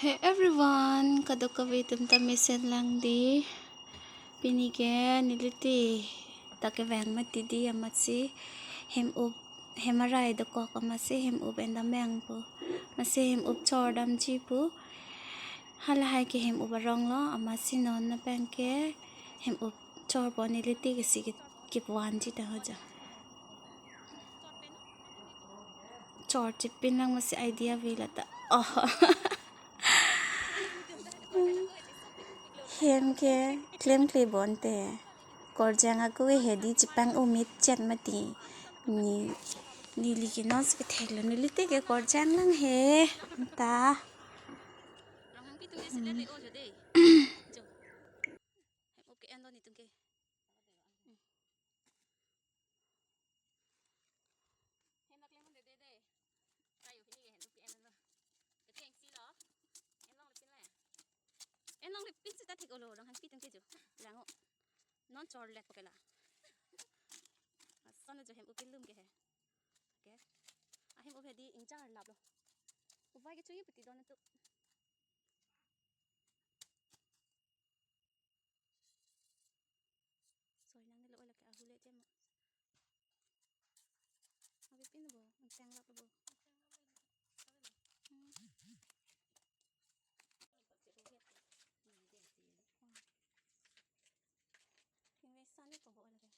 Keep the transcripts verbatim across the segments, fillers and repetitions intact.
Hey everyone, kadokave atum ta mesen lang dei. Pini ke neli te ta kevang mati dei, amatsi hem up, hem arai dokok, amatsi hem up en dam vangpo. Amatsi hem up chor damji pu. Halahai ke hem up arong lo, amatsi non lapen ke hem up chorpo, neli te ke si ke, kepu-anji ta ho jo. Chor chepin lang, amatsi idea ave lata. Oh. Hem ke klemkle bonte. Korjang ako ke hedi chepang umit chet mati. Ni, neli ke non si kethek lo, neli te ke korjang lang he. Ta. Hem la klem un dede. Tayo pini ke hem ke en lo. Ketheng si lo. En longle pin le. En longle pin seta thek olo, long hangpi tung ke jo. Lango. Non chor let pokela. Ason jo hem up kelum ke he. Ke. Ahem up hedi ingjar lap lo. Uvai ke chuyu peti don tu. Soi nangne lo, ola ke ahule chem. Abi pin bo, ang tang lap bo. Hmm. Pin ve san ni ko bo ola ke.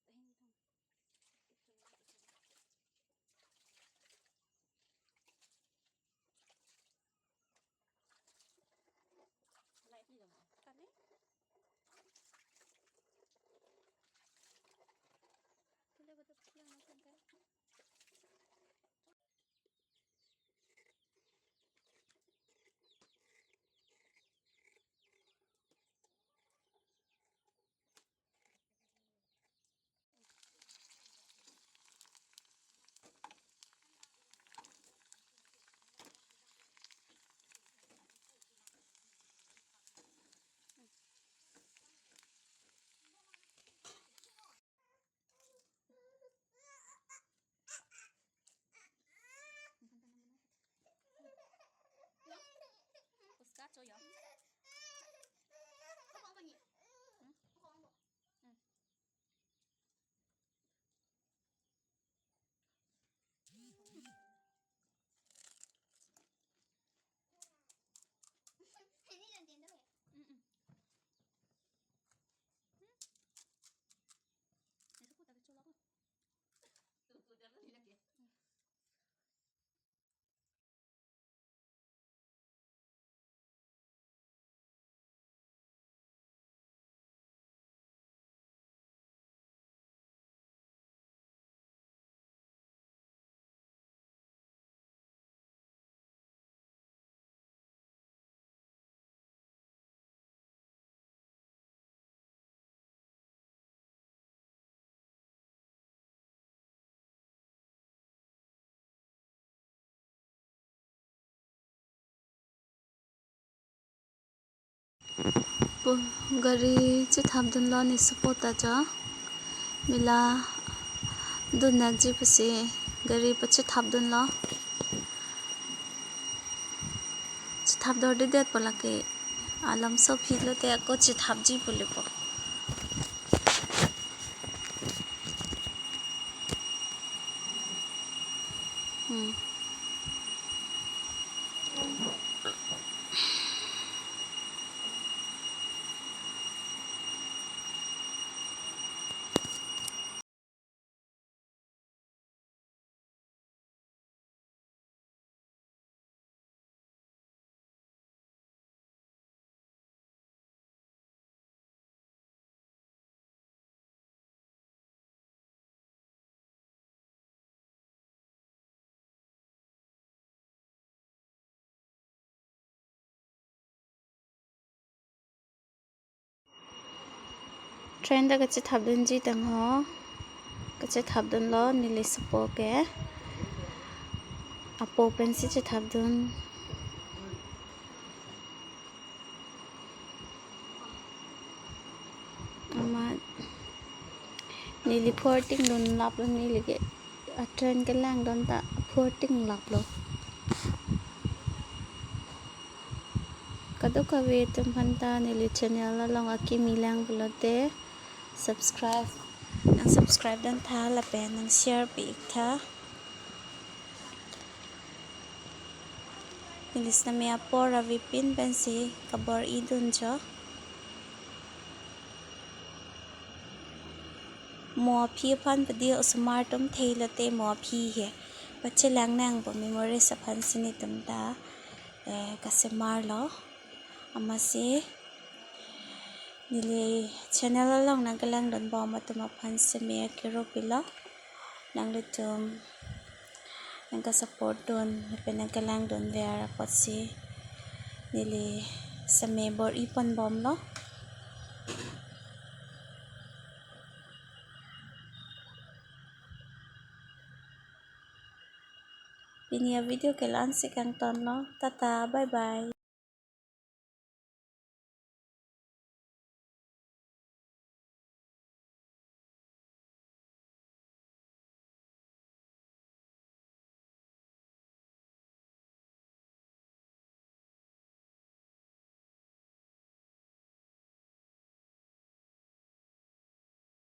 Tahin tong. Kali? Kila betul yang macam kan? Uska cho yo. Hmm? Hmm. Pu-, gari chethapdunlo ne support ta jo. Mila dun nangji pusi gari pachethapdunlo. Chethap dor dedet po lake. Alam so phit lote ako chethapji pu lepo. Hmm. Train ta kachethapdunji tangho, kachethapdunlo neli support ke, apo pensi chethapdun. Amat neli phurting dun laplo, neli ke a train kelangdun ta phurting laplo. Kadokave atum aphanta neli channel along akimi lang pulote subscribe, nang subscribe dun tha lapen nang share pi ik tha. Neli sitame apor avepin pensi kabor-i dunjo. Mo aphi aphan padi osomar atum thei lote mo aphi he pachelang nangpo, memories aphan si netum ta, eh, kasemar lo. Amatsi neli channel along nang kelang dunbom atum aphan seme akiro pilo. Nanglitum nang ka support dun lapen nang kelang dunver apotsi neli seme bor-i ponbomlo. Pini avideo ke la-an si kangtonlo. Tata, bye bye.